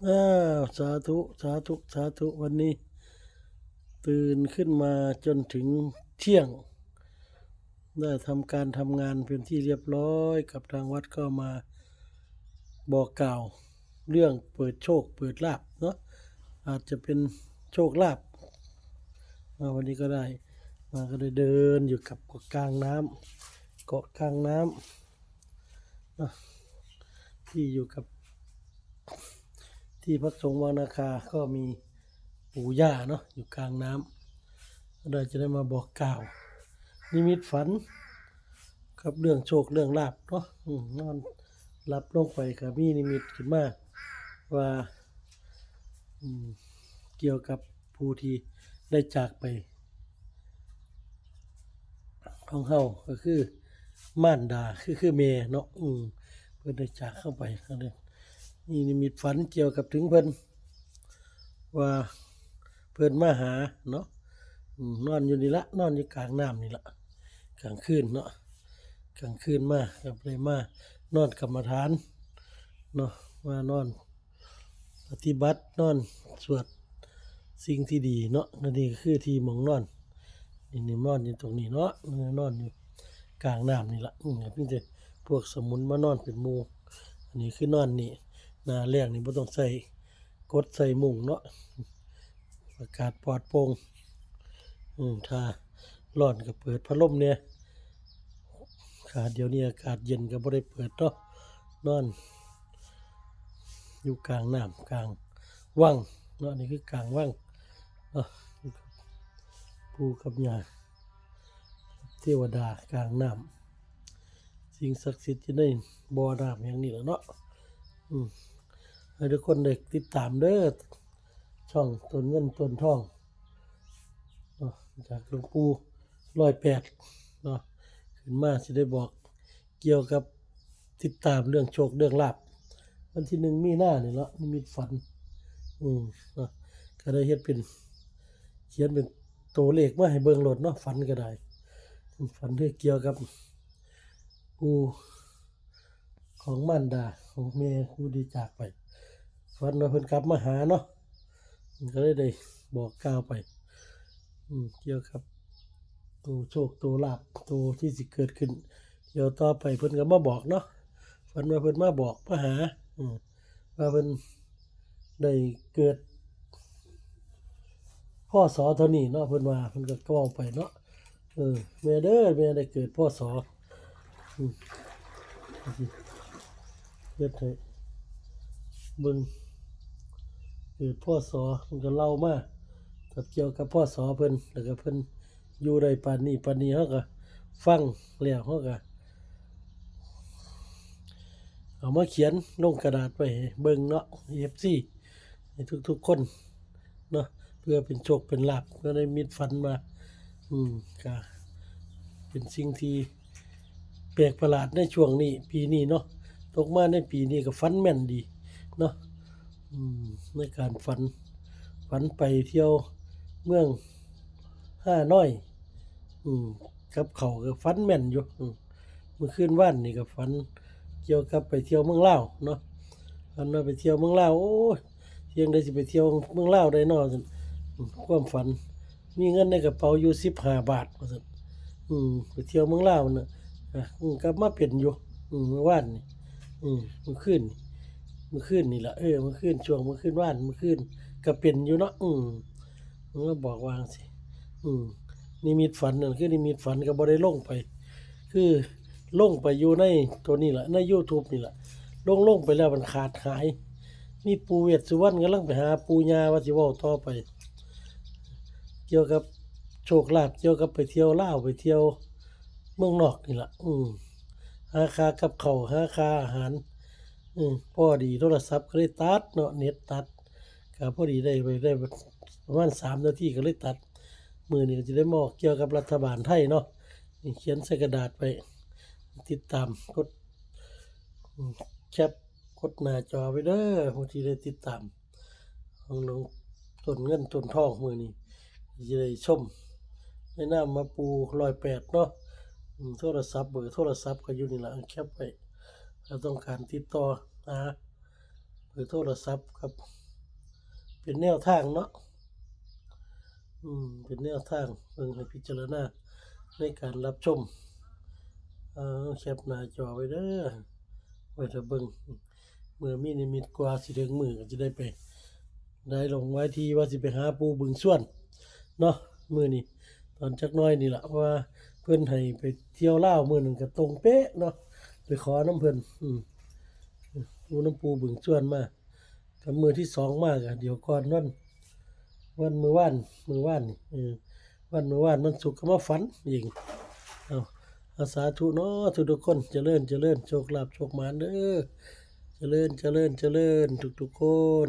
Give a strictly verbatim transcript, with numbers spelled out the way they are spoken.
อ้าว สาธุ สาธุ สาธุ วันนี้ ตื่นขึ้นมาจนถึงเที่ยง ได้ทำการทำงานเป็นที่เรียบร้อย กับทางวัดก็มาบอกกล่าว เรื่องเปิดโชคเปิดลาภเนาะ อาจจะเป็นโชคลาภ มาวันนี้ก็ได้ มาก็ได้เดินอยู่กับเกาะกลางน้ำ เกาะกลางน้ำเนาะ ที่อยู่กับ ที่พักสงฆ์วังนาคาก็มีปู่ย่าเนาะ อยู่กลางน้ำ เราจะได้มาบอกกล่าว นิมิตฝัน กับเรื่องโชคเรื่องลาภเนาะ อืม นอนหลับลงไปก็มีนิมิตขึ้นมา ว่า อืม เกี่ยวกับผู้ที่ได้จากไป ของเฮาก็คือมารดา คือ คือแม่เนาะ อืม เพิ่นได้จากเฮาไป ก็เลยมีนิมิตฝันเกี่ยวกับถึงเพิ่น ว่าเพิ่นมาหาเนาะ อืม นอนอยู่นี่ละ นอนอยู่กลางน้ำนี่ละ กลางคืนเนาะ กลางคืนมาก็เลยมานอนกรรมฐานเนาะ มานอนปฏิบัติ นอนสวดสิ่งที่ดีเนาะ อันนี้ก็คือที่หม่องนอน นี่ นี่นอนอยู่ตรงนี้เนาะ นอนอยู่กลางน้ำนี่ละ อืม มีแต่พวกสมุนมานอนเป็นหมู่ อันนี้คือนอนนี่ หน้าแล้งนี่บ่ต้องใส่กดใส่มุ้งเนาะ อากาศปลอดโปร่ง อืม ถ้าร้อนก็เปิดพัดลมเนี่ย ค่ะ เดี๋ยวนี้อากาศเย็นก็บ่ได้เปิดเนาะ นอน อยู่กลางน้ำกลางวังเนาะ นี่คือกลางวังเนาะ ปู่กับย่า เทวดากลางน้ำ สิ่งศักดิ์สิทธิ์อยู่ในบ่อน้ำแห่งนี้แหละเนาะ อืม ให้ทุกคนได้ติดตามเด้อ ช่องต้นเงินต้นทองเนาะ จากหลวงปู่ร้อยแปดเนาะ ขึ้นมาสิได้บอกเกี่ยวกับติดตามเรื่องโชคเรื่องลาภ วันที่หนึ่งมีนานี่เนาะ นิมิตฝัน อืม เนาะ ก็ได้เฮ็ดเป็น เขียนเป็นตัวเลขมาให้เบิ่งโลดเนาะ ฝันก็ได้ ฝันเรื่องเกี่ยวกับปู่ของมารดาของแม่ผู้ได้จากไป ฝันว่าเพิ่นกลับมาหาเนาะ ก็เลยได้บอกกล่าวไป อืม เกี่ยวกับตัวโชคตัวลาภตัวที่สิเกิดขึ้น เดี๋ยวต่อไปเพิ่นก็มาบอกเนาะ ฝันว่าเพิ่นมาบอกมาหา อืม ว่าเพิ่นได้เกิด พ.ศ. เท่านี้เนาะ เพิ่นว่า เพิ่นก็เว้าไปเนาะ เออ แม่เด้อ แม่ได้เกิด พ.ศ. อืม เฮ็ดให้เบิ่ง เกิด พ.ศ. เพิ่นก็เล่ามา กับเกี่ยวกับ พ.ศ. เพิ่น แล้วก็เพิ่นอยู่ได้ปานนี้ ปานนี้ เฮาก็ฟังแล้ว เฮาก็เอามาเขียนลงกระดาษไว้ให้เบิ่งเนาะ เอฟซี ให้ทุกๆคนเนาะ เพื่อเป็นโชคเป็นลาภ ก็ได้นิมิตฝันมา อืม ก็เป็นสิ่งที่แปลกประหลาดในช่วงนี้ ปีนี้เนาะ ตกมาในปีนี้ก็ฝันแม่นดีเนาะ อืม ในการฝัน ฝันไปเที่ยวเมืองฮานอย อืม กับเขาก็ฝันแม่นอยู่ อืม มื้อคืนวานนี่ก็ฝันเกี่ยวกับไปเที่ยวเมืองลาวเนาะ ฝันว่าไปเที่ยวเมืองลาว โอ้ย เที่ยงใดสิไปเที่ยวเมืองลาวได้เนาะ อืม ความฝัน มีเงินในกระเป๋าอยู่สิบห้าบาท ว่าซั่น อืม ไปเที่ยวเมืองลาวน่ะ อ่ะ อืม กลับมาเป็นอยู่ อืม มื้อวานนี่ อืม มื้อคืนนี่ มื้อคืนนี่ล่ะ เออ มื้อคืน ช่วงมื้อคืนวาน มื้อคืนก็เป็นอยู่เนาะ อืม มันก็บอกว่าจั่งซี้ อืม นิมิตฝันนั่นคือนิมิตฝัน ก็บ่ได้ลงไป คือลงไปอยู่ในตัวนี้ล่ะ ในยูทูบนี่ล่ะ ลง ลงไปแล้วมันขาดหาย มีปู่เวสสุวรรณกำลังไปหาปู่ย่าว่าสิเว้าต่อไป เกี่ยวกับโชคลาภ เกี่ยวกับไปเที่ยวลาว ไปเที่ยวเมืองนอกนี่ล่ะ อืม หาค่ากับข้าว หาค่าอาหาร อืม พอดีโทรศัพท์ก็เลยตัดเนาะ เน็ตตัด ก็พอดีได้ไป ได้ประมาณสามนาทีก็เลยตัด มื้อนี้ก็สิได้มาเกี่ยวกับรัฐบาลไทยเนาะ นี่เขียนใส่กระดาษไป ติดตาม กด อืม แคป กดหน้าจอไว้เด้อ ผู้ที่ได้ติดตาม ของหลวงต้นเงินต้นทองมื้อนี้ สิได้ชม แนะนำมาปู่ร้อยแปดเนาะ อืม โทรศัพท์ เบอร์โทรศัพท์ก็อยู่นี่ล่ะ แคปไว้ ถ้าต้องการติดต่อหา เบอร์โทรศัพท์ครับ เป็นแนวทางเนาะ อืม เป็นแนวทาง เบิ่งให้พิจารณาในการรับชม เอา แคปหน้าจอไว้เด้อ ไว้ถ้าเบิ่ง เมื่อมีนิมิตกว่าสิถึงมื้อก็จะได้ไป ได้ลงไว้ที่ว่าสิไปหาปู่บึงส่วนเนาะ มื้อนี้ ตอนจักหน่อยนี่ล่ะ เพราะว่าเพิ่นให้ไปเที่ยวลาวมื้อนั้นก็ตรงเป๊ะเนาะ ไปขอนำเพิ่น อืม อยู่นำปู่บึงส่วนมา กับมื้อที่สองมาก็เดี๋ยวก่อนวัน วันมื้อวาน มื้อวานนี่ เออ วันมื้อวานวันศุกร์ก็มาฝันอีก เอา เอา สาธุเนาะ ทุกๆคน เจริญ เจริญ โชคลาภ โชคหมานเด้อ เจริญ เจริญ เจริญ ทุกๆคน